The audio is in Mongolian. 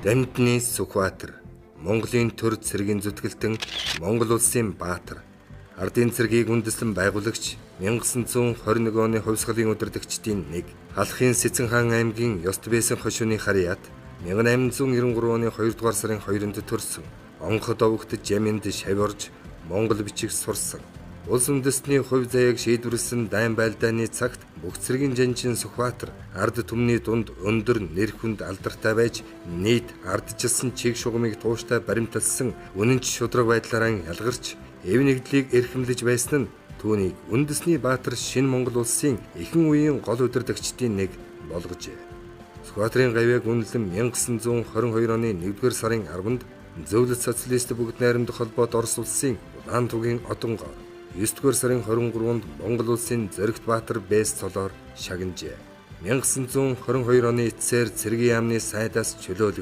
Дамдны Сүхбаатар, Монголын төр цэргийн зүтгэлтэн, Монгол улсын баатар. Ардын цэргийг үндэслэн байгуулагч, 1921 оны хувьсгалын удирдагчдын нэг, Халахын Сэцэн хаан аймгийн Ёст байсан хошууны харьяат 1893 оны 2 дугаар сарын 2-нд төрсөн. Онход овогт жаминд шав орж Монгол бичиг сурсан. Улс үндэстний хувь заяаг шийдвэрлэсэн дайн байлдааны цагт бүх цэргийн жанжин Сүхбаатар ард түмний дунд өндөр нэр хүнд алдартай байж нийт ардчилсан чиг шугамыг тууштай баримталсан үнэнч шударга байдлаараа ялгарч эв нэгдлийг эрхэмлэж байсан нь түүнийг үндэсний баатар, шинэ Монгол улсын ихэнх үеийн гол удирдагчдын нэг болгожээ. Сүхбаатарын гавьяаг үнэлэн 1922 оны 1-р сарын 10-нд Зөвлөлт социалист бүгд найрамдах холбоот Орос улсын Улаан тугийн одонгоор 9-р сарын 23-нд Монгол улсын зоригт баатар Бэс цолоор шагнажээ. 1922 оны эцсээр цэргийн яамны сайдаас чөлөөлөгдсөн.